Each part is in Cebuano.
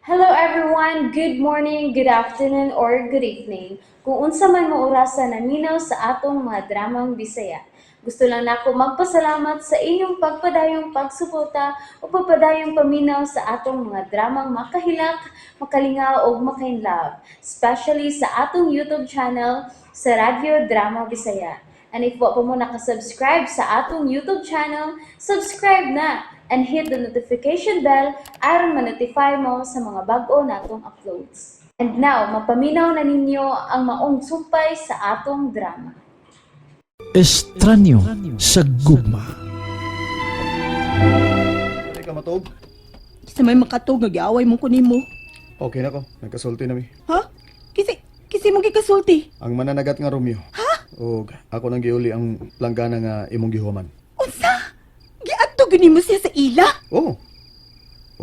Hello everyone! Good morning, good afternoon, or good evening. Kung unsa man mo orasa naminaw sa atong mga dramang Bisaya. Gusto lang nako magpasalamat sa inyong pagpadayong pagsuporta o pagpadayong paminaw sa atong mga dramang makahilak, makalingaw ug makainlove, especially sa atong YouTube channel sa Radyo Drama Bisaya. And if wa pa mo nakasubscribe sa atong YouTube channel, subscribe na and hit the notification bell aron ma-notify mo sa mga bag-o natong uploads. And now, mapaminaw na ninyo ang maong sumpay sa atong drama. Estranyo sa gugma. Hindi ka matog? Sa may makatog nga giaway mo ko nimo. Okay na ko. Nagkasulti na mi. Ha? Kasi kasi mo gikasulti. Ang mananagat nga Romeo. Ha? Og ako nang giuli ang planggana nga imong gihuman. Unsa? Giadto gyud nimo siya sa ila. Oh.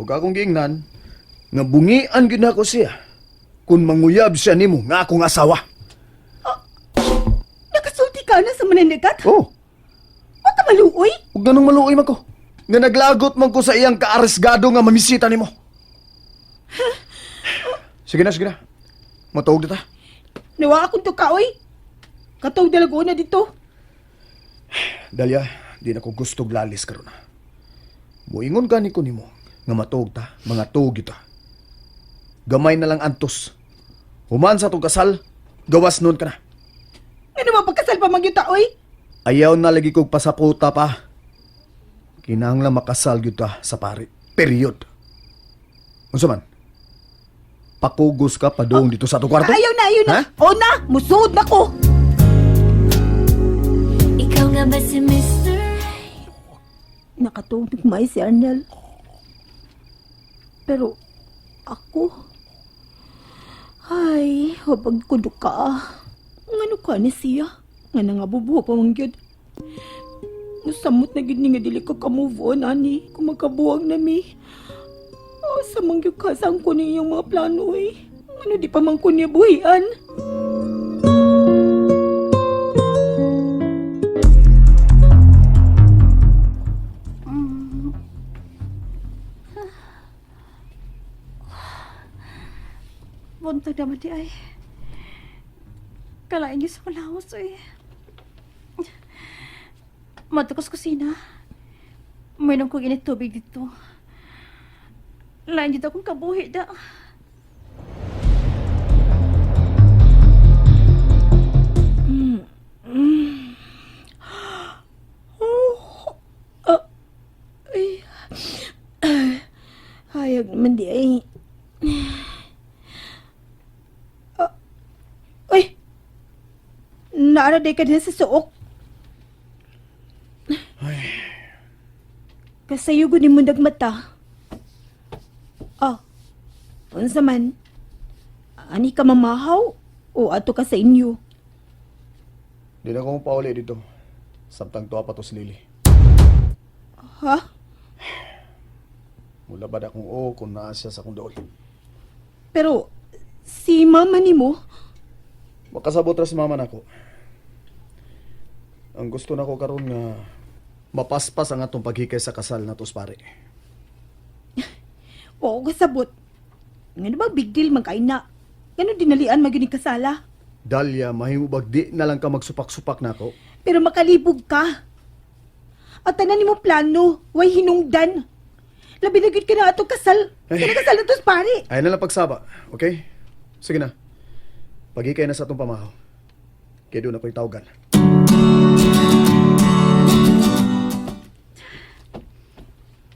Og akong giingnan nga bungian gyud nako siya kung manguyab siya nimo nga akong asawa. Nakasulti ka na sa mananagat? Oh. Wa ka maluoy? Ug ganong maluoy man ko. Nga naglagot man ko sa iyang kaaresgado nga mamisita nimo. Sige na, sige na. Matuog na ta. Nawa akong tuka oy. Katog dalago na dito. Dalia, di na ko gusto lalis karon. Moingon gani ko nimo nga matuog ta, mga tuog ta. Gamay na lang antos. Human sa tong kasal, gawas nun ka na. Ngano mapagkasal pa man gyud ta oy? Ayaw na lagi kog pasaputa pa. Kinahanglan makasal gyud ta sa pari. Period. Unsa man? Pakugos ka padung dito sa atong kwarto? Ayaw na, ayaw na. Ha? O na, musuod na ko. Ikaw nga ba si Mr. Nakatugtog may si Arnel. Pero ako, ay, habag ko duka. Ngano ka ni siya? Nga nangabubuho pa man gyud. Musamot na gyud ni nga dili ko ka-move on, ani. Kung magkabuwag na mi. Oh, sa man gyud ka, saan ko niyang mga plano eh. Ngano di pa man ko niya buhian. Buntag naman di ay. Kalain niyo sa kalaos eh. Madto sa kusina. Mayroon kong init tubig dito. Lain dito akong kabuhi da. Ay, hayag naman di ay. Ah, uy! Naara day ka din sa suok. Kasayo gud nimo nagmata. Ah, unsa man? Ani ka mamahaw o ato ka sa inyo? Di na ko pauli dito. Samtang tuwa pa to si Lily. Ha? Mula ba na akong oo kung naa siya sa akong dool. Pero si mama nimo, Makasabot ra si mama nako. Ang gusto nako karon nga mapaspas ang atong paghikay sa kasal natos pare. wa ko kasabot. Ngano ba big deal man kay na? Ngano dinalian man gyud ni kasala? Dalia, mahimo bag di na lang ka magsupak-supak nako. Pero makalibog ka. At tanan nimo plano, way hinungdan. Labi na gyud ka na atong kasal. Ay. Kana kasal natos pare. Ay na lang pagsaba, okay? Sige na. Paghikay na sa atong pamahaw. Kaya doon ako'y tawagan.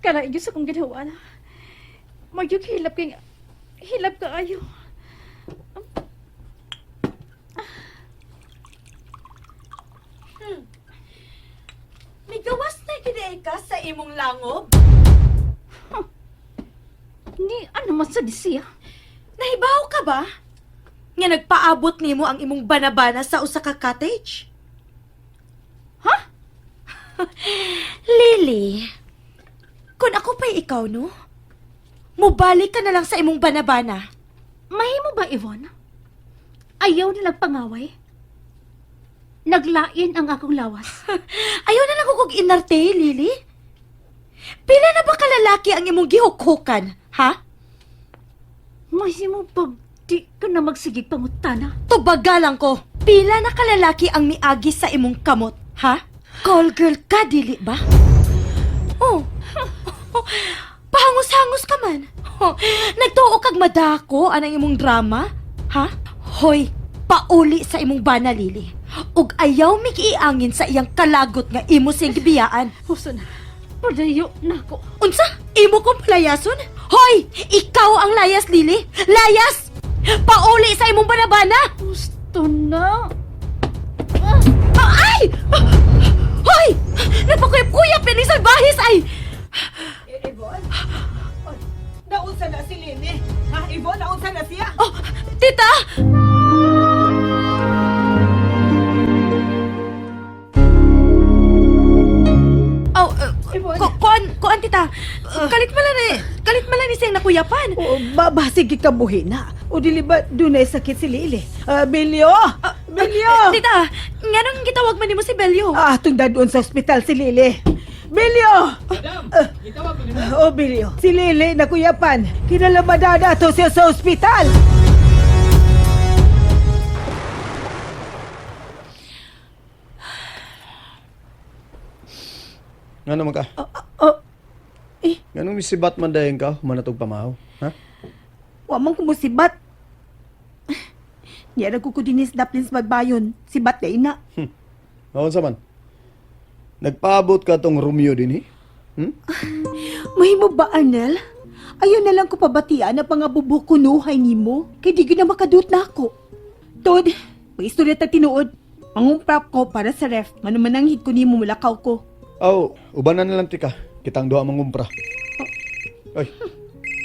Kalain niyo sa akong ginawa na. Magyug hilap kay hilap ka ayo. Migawas na gid ka sa imong langob? Ni ano man sa disiya. Nahibaw ka ba? Nga nagpaabot nimo ang imong banabana sa usa ka cottage? Ha? Lily, kung ako pa'y ikaw, no? Mubalik ka na lang sa imong banabana. Mahimo ba, Yvonne? Ayaw nilang pangaway? Naglain ang akong lawas. Ayaw na lang kog inarte, Lily. Pila na ba kalalaki ang imong gihukhukan, ha? Mahimo pag di ka na magsigig pangutana. Tubaga lang ko. Pila na kalalaki ang miagi sa imong kamot, ha? Call girl ka, dili ba? Oh. Pahangos-hangos ka man. Oh, nagtuo kag madako anang imong drama, ha? Hoy, pauli sa imong bana, Lily. Ug ayaw mikiiangin sa iyang kalagot nga imo siyang gibiyaan. Husto na. Padayo na ko. Unsa? Imo kong palayason? Hoy! Ikaw ang layas, Lily! Layas! Pauli sa imong banabana! Husto na. Ah, ay! Hoy! Napakuyap-kuyap yan ni Salvahis ay! Yvonne? Naunsa na si Lily? Ha, Yvonne, naunsa na siya? Oh, tita! Oh, kuan, kuan, tita. Kalit man lang ni siyang nakuyapan. O, ba, sige ka buhi na. O dili ba dunay sakit si Lily? Ah, Belyo! Belyo! Tita, nganong gitawag man nimo si Belyo? Ah, tunda doon sa ospital si Lily. Belyo! Madam, oh, Belyo. Si Lily nakuyapan. Kinalamadada to siya sa ospital. Nga naman ka? Oh, Nganong misibat man dayon ka, humanatog pamahaw? Ha? wa man kumusibat. Niya nagkukudinis daplins magbayon. Sibat na ina. Maon sa man? Nagpaabot ka tong Romeo din, eh? Mahimo ba, Arnel? Ayaw na lang ko pabatian na pangabubo kunuhay nimo. Kay di gyud na makadut na ako. Tod, may istorya ta tinuod. Mangumprap ko para sa ref. Manumananghid ko nimo mulakaw ko. Aw, ubanan na lang tika. Kitang duha mangumpra. Ay,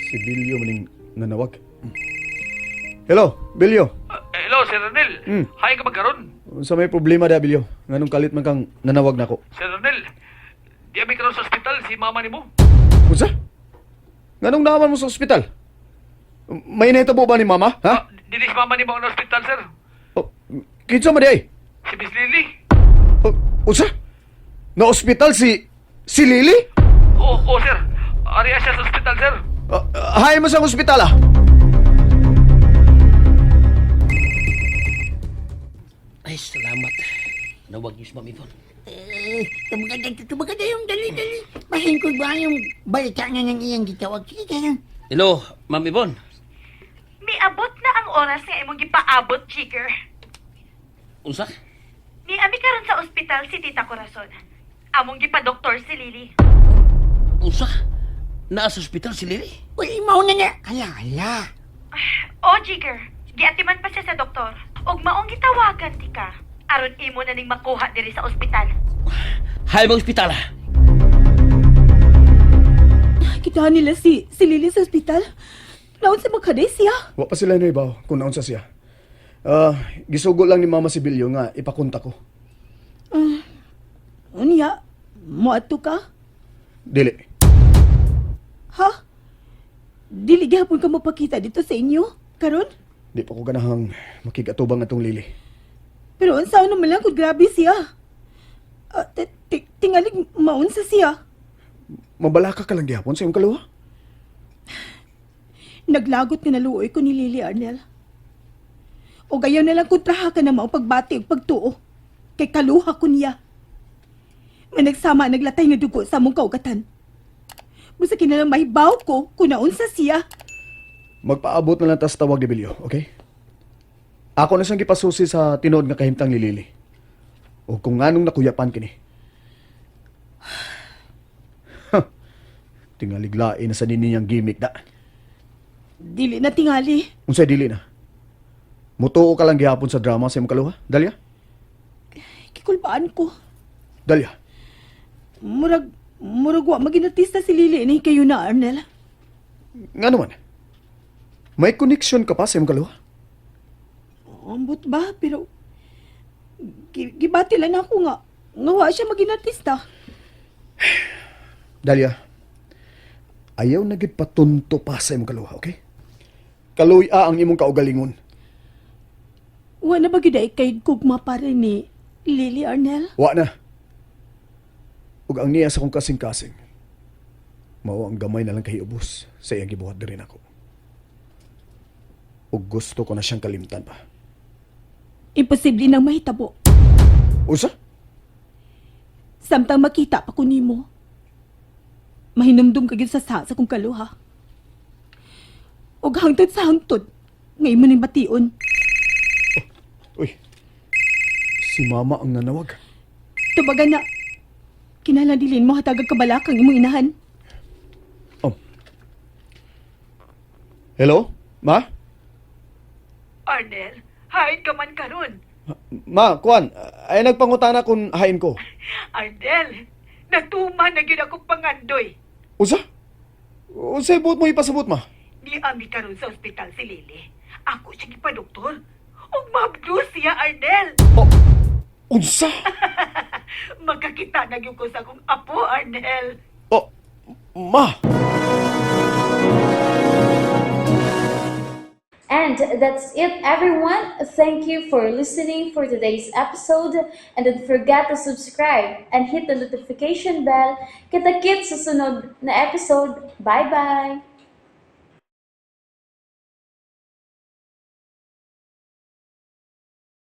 si Bilyo maning nanawag. Hello, Bilyo. Hello, Sir Ranel. Hi ka magkaroon. Unsa may problema da, Bilyo? Nganong kalit man kang nanawag nako? Sir Ranel, di abi karon sa ospital si mama nimo. Unsa? Nganong naaman mo sa ospital? May nahitabo ba ni mama? Ha? Dili si mama nimo ang ospital, sir. Oh, kinsa man di ay? Si Miss Lily. Oh, unsa? Na ospital si Lily? Oo, oh, sir. Ari siya sa ospital, sir. Hay mo sa ospital ah. Ay, salamat. Nawag niyo si Ma'am Yvonne. Eh, tumaganda yung dali-dali. Mahingkod ba yung balita nga ng iyang gitawag? Sige kayo. Hello, Ma'am Yvonne. Miabot na ang oras nga imong gipaabot, Jigger. Unsa? Niami karon sa ospital si Tita Corazon. Among gipa-doktor si Lily. Unsa? Naa sa ospital si Lily? Uy, mao na nga. Hala, hala. O, Jigger, giatiman pa siya sa doktor. Ug maong gitawagan ti ka. Aron imo na ning makuha diri sa ospital. Hay mo ospital ah. Kita nila si Lily sa ospital. Naon sa magkaday siya? Wa pa sila naibaw kung naunsa siya. Ah, gisugo lang ni Mama si Bilyo nga ipakontak ko. Unya, moadto ka? Dili. Ha? Dili gihapon ka mapakita dito sa inyo? Karon? Di pa ko ganahang makigatubang atong Lily. Pero unsa naman lang kung grabe siya. Ah, tingalig maunsa siya. Mabalaka ka lang gihapon sa imong kaluha. Naglagot nga naluoy ko ni Lily Arnel. O gayaw na lang kontraha ka na mao pagbati ug pagtuo. Kay kaluha ko niya. Nga nagsama naglatay nga dugo sa among kaugatan. Busa kinalang mahibaw ko kung naunsa siya. Magpaabot na lang tas tawag ni Bilyo, okay? Ako na siyang gipasusi sa tinuod nga kahimtang ni Lily. O kung nganong nakuyapan kini. Huh. Tingaliglain na sa niniyang gimmick da. Dili na tingali. Unsay dili na? Mutuo ka lang gihapon sa drama sa imong kaluha? Dalya? Kikulbaan ko. Dalya. Murag wa maginartista si Lily ni kayo na Arnel. Nga naman. May connection ka pa sa imong kaluha? Ambot ba pero gibati lang ako nga nga wa siya maginartista. Dalia, ayaw na gid patunto pa sa imong kaluha, okay? Kaluy-a ang imong kaugalingon. Wa na ba gyud ay kay gugma para ni Lily Arnel? Wa na. Ug ang niya sa kong kasing-kasing, mao ang gamay na lang kay ubos sa iyang gibuhat diri nako. Ug gusto ko na siyang kalimtan pa. Imposible nang mahitabo. Usa? Samtang makita pa ko nimo. Mahinumdum ka gyud sa sa kong kaluha. Ug hangtod sa hangtod, ngay mo ning bation. Uy. Si mama ang nanawag. Tubagan na. Kinahanglan dilin mo hatagag kabalakang imong inahan. Oh. Hello? Ma? Arnel, hain ka man karon. Ma, kuan, ay nagpangutana kung hain ko. Arnel, natuman na gyud akong pangandoy. Usa? Unsay buot mo ipasabot, ma? Ni ami karon sa ospital si Lily. Ako siya gipadoktor. Ug mabdo siya, Arnel. Oh, unsa? Magkakita na gyud ko sa akong apo, Arnel. Oh, ma! And that's it, everyone. Thank you for listening for today's episode. And don't forget to subscribe and hit the notification bell. Kita-kits sa sunod na episode. Bye-bye!